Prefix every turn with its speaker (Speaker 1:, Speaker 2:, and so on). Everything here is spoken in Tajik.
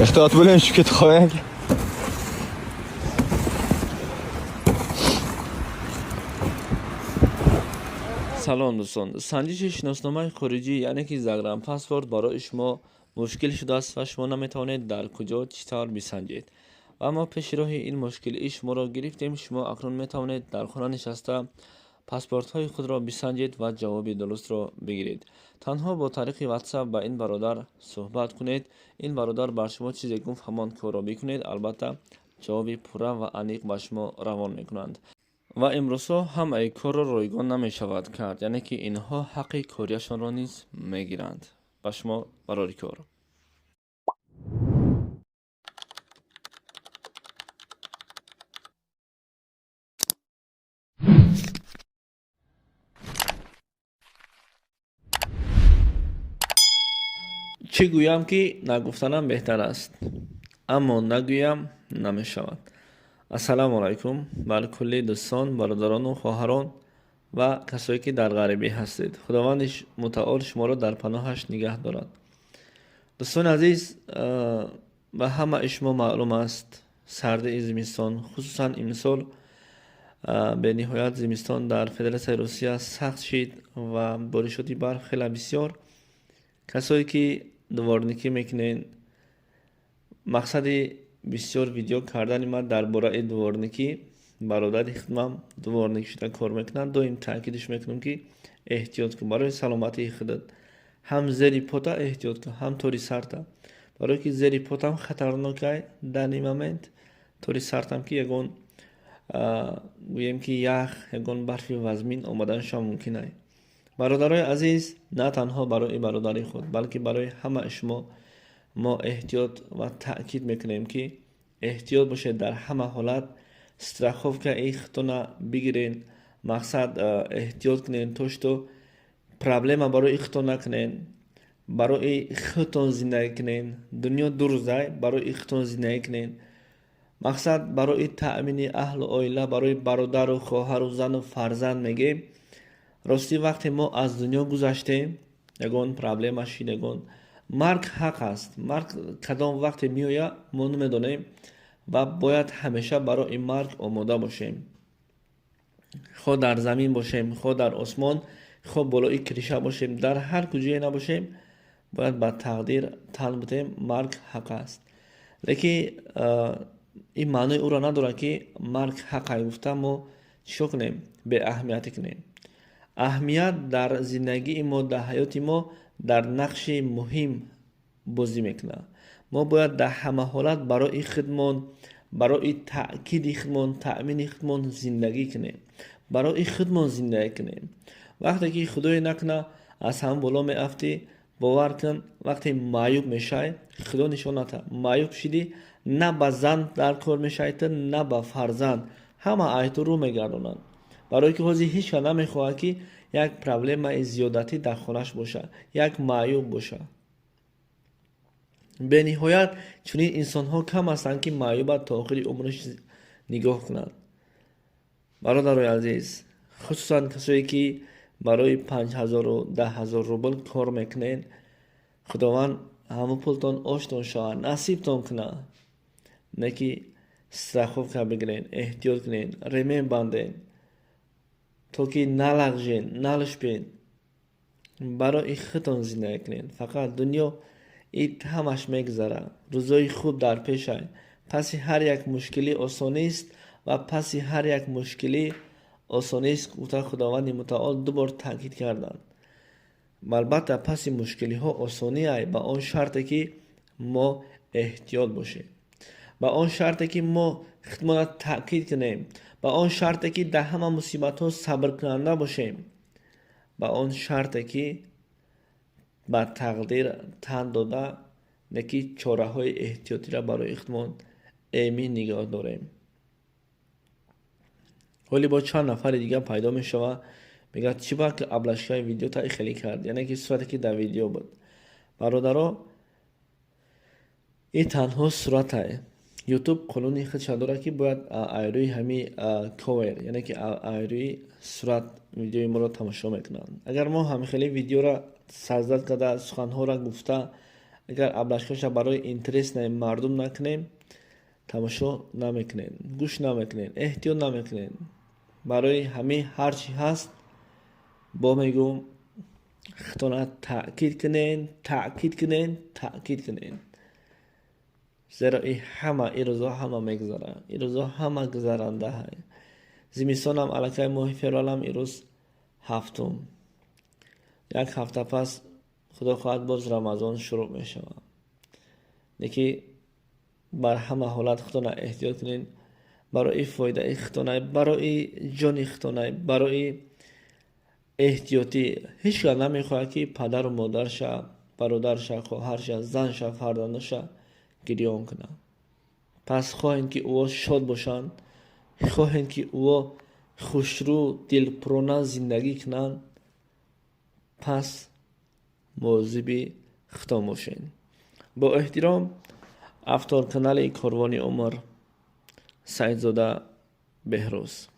Speaker 1: Ehtiyot bo'ling, tushib ketib qolmang aka.
Speaker 2: Салом, дӯстон. Санҷиши шиносномаи хориҷӣ, яъне ки загранпаспорт, барои шумо мушкил шудааст ва шумо наметавонед дар куҷо, чӣ тавр бисанҷед. Ва мо пеши роҳи ин мушкилии шуморо гирифтем. Шумо акнун метавонед дар хона нишаста паспортҳои худро бисанҷед ва ҷавоби дурустро бигиред. Танҳо бо тариқи WhatsApp ба ин бародар суҳбат кунед. Ин бародар бар шумо чизе гуфт, ҳамон корро бикунед. Албатта, ҷавоби пурра ва аниқ ба шумо равон мекунанд. Ва имрӯзҳо ҳамаи корро ройгон намешавад кард, яъне ки инҳо ҳаққи кориашонро низ мегиранд. Ба шумо барори кор. Чӣ гӯям, ки нагуфтанам беҳтар аст, аммо нагӯям намешавад. Ассалому алайкум бар кулли дӯстон, бародарону хоҳарон ва касое, ки дар ғарибӣ ҳастед. Худованди мутаол шуморо дар паноҳаш нигаҳ дорад. Дӯстони азиз, ба ҳамаи шумо маълум аст, сардии зимистон, хусусан имсол бениҳоят зимистон дар Федератсияи Русия сахт шид ва боришоти барф хеле бисёр. Касое, ки дворникӣ мекунед, мақсади бисёр видео кардани ман дар бораи дворникӣ, бародари хидмам дворник шуда кор мекунад, доим таъкидш мекунам, ки эҳтиёт кун барои саломатии худат. Ҳам зери пота эҳтиёт кун, ҳам тори сарта, барое ки зери потам хатарнокай дар ин момент, тори сартам, ки ягон, гӯем ки, ях, ягон барфи вазмин омаданашон мумкин ай. Бародарои азиз, на танҳо барои бародари худ, балки барои ҳамаи шумо мо эҳтиёт ва таъкид мекунем, ки эҳтиёт бошед, дар ҳама ҳолат страховкаи худтона бигирен. Мақсад, эҳтиёт кунен, то что проблема барои худтон накунен, барои худтон зиндагӣ кунен. Дунё дурзай, барои худтон зиндагӣ кунен. Мақсад, барои таъмини аҳлу оила, барои бародару хоҳару зану фарзанд мегем. Ростӣ, вақте мо аз дунё гузаштем, ягон проблема шид, ягон марг ҳақ аст, марг кадом вақте меояд, мо намедонем ва бояд ҳамеша барои марг омода бошем. Хо дар замин бошем, хо дар осмон, хо болои крыша бошем, дар ҳар куҷое набошем, бояд ба тақдир тан бидем. Марг ҳақ аст, лекин ин маънои ӯро надорад, ки марг ҳақай гуфта мо чико кунем, беаҳамиятӣ кунем. Аҳамият дар зиндагии мо, дар ҳаёти мо дар нақши муҳим бозӣ мекунад. Мо бояд дар ҳама ҳолат барои худмон, барои таъкиди худмон, таъмини худмон зиндагӣ кунем, барои худмон зиндагӣ кунем. Вақте ки, худое накуна, аз ҳам боло меафтӣ, бовар кун, вақте маъюб мешавӣ, худо нишон ната, маъюб шидӣ, на ба зан дар кор мешавӣ ту, на ба фарзанд. Ҳама айту рӯ мегардонанд, барое ки ҳозир ҳеҷ кас намехоҳад, ки як проблемаи зиёдатӣ дар хонаш бошад, як маъюб бошад. Бениҳоят чунин инсонҳо кам ҳастанд, ки маъюбат то охири умраш нигоҳ кунанд. Бародарои азиз, хусусан касое, ки барои 5000-у 10 000 рубл кор мекунед, худованд ҳамун пултон оштон шавад, насибтон кунад, не ки страховка бигирен, эҳтиёт кунед, ремень банден, то ки налағжен, налушпен. Барои худтон зиндагӣ кунед фақат. Дунё ид ҳамаш мегузарад, рӯзои хуб дар пешай. Паси ҳар як мушкилӣ осонист ва паси ҳар як мушкилӣ осонист, гуфта Худованди мутаол ду бор таъкид карданд. Албатта, паси мушкилиҳо осониай, ба он шарте, ки мо эҳтиёт бошем, ба он шарте, ки мо худмона таъкид кунем, ба он шарте, ки дар ҳама мусибатҳо сабркунанда бошем, ба он шарте, ки ба тақдир тан дода, неки чораҳои эҳтиётиро барои худмон эмин нигоҳ дорем. Ҳоли бо чанд нафари дигар пайдо мешавад, мегӯяд: «Чӣ ба обложкаи видео та хеле кард?» Яъне ки сурате, ки дар видео буд. Бародаро, ин танҳо суратае. Ютуб қонуни худша дорад, ки бояд айрӯи ҳами ковер, яъне ки айрӯи сурат видеои моро тамошо мекунанд. Агар мо ҳамихели видеоро создать карда, суханҳоро гуфта. Агар обложкаша барои интересный мардум накунем, тамошо намекунед, гӯш намекунед, эҳтиёт намекунед. Барои ҳамин ҳар чӣ ҳаст, бо мегӯм, худтона таъкид кунед, таъкид кунед, таъкид кунед, зеро и ҳама ин рӯзҳо ҳама мегузарад, ин рӯзҳо ҳама гузаранда. Зимистонам аллакай, моҳи февралам ирӯз 7-ум, як ҳафта пас, худо хоҳад, боз Рамазон шурӯъ мешавад. Леки бар ҳама ҳолат худтона эҳтиёт кунед, барои фоидаи худтона, барои ҷони худтона, барои эҳтиётӣ. Ҳеҷ кас намехоҳад, ки падару модарша, бародарша, хоҳарша, занша, фарзандоша гирён кунад. Пас хоҳем, ки ӯо шод бошанд, хоҳем, ки ӯо хушрӯ, дилпурона зиндагӣ кунанд, пас мавозиби худтон бошед. Бо эҳтиром, автор канали Корвони умр, Саидзода Беҳрӯз.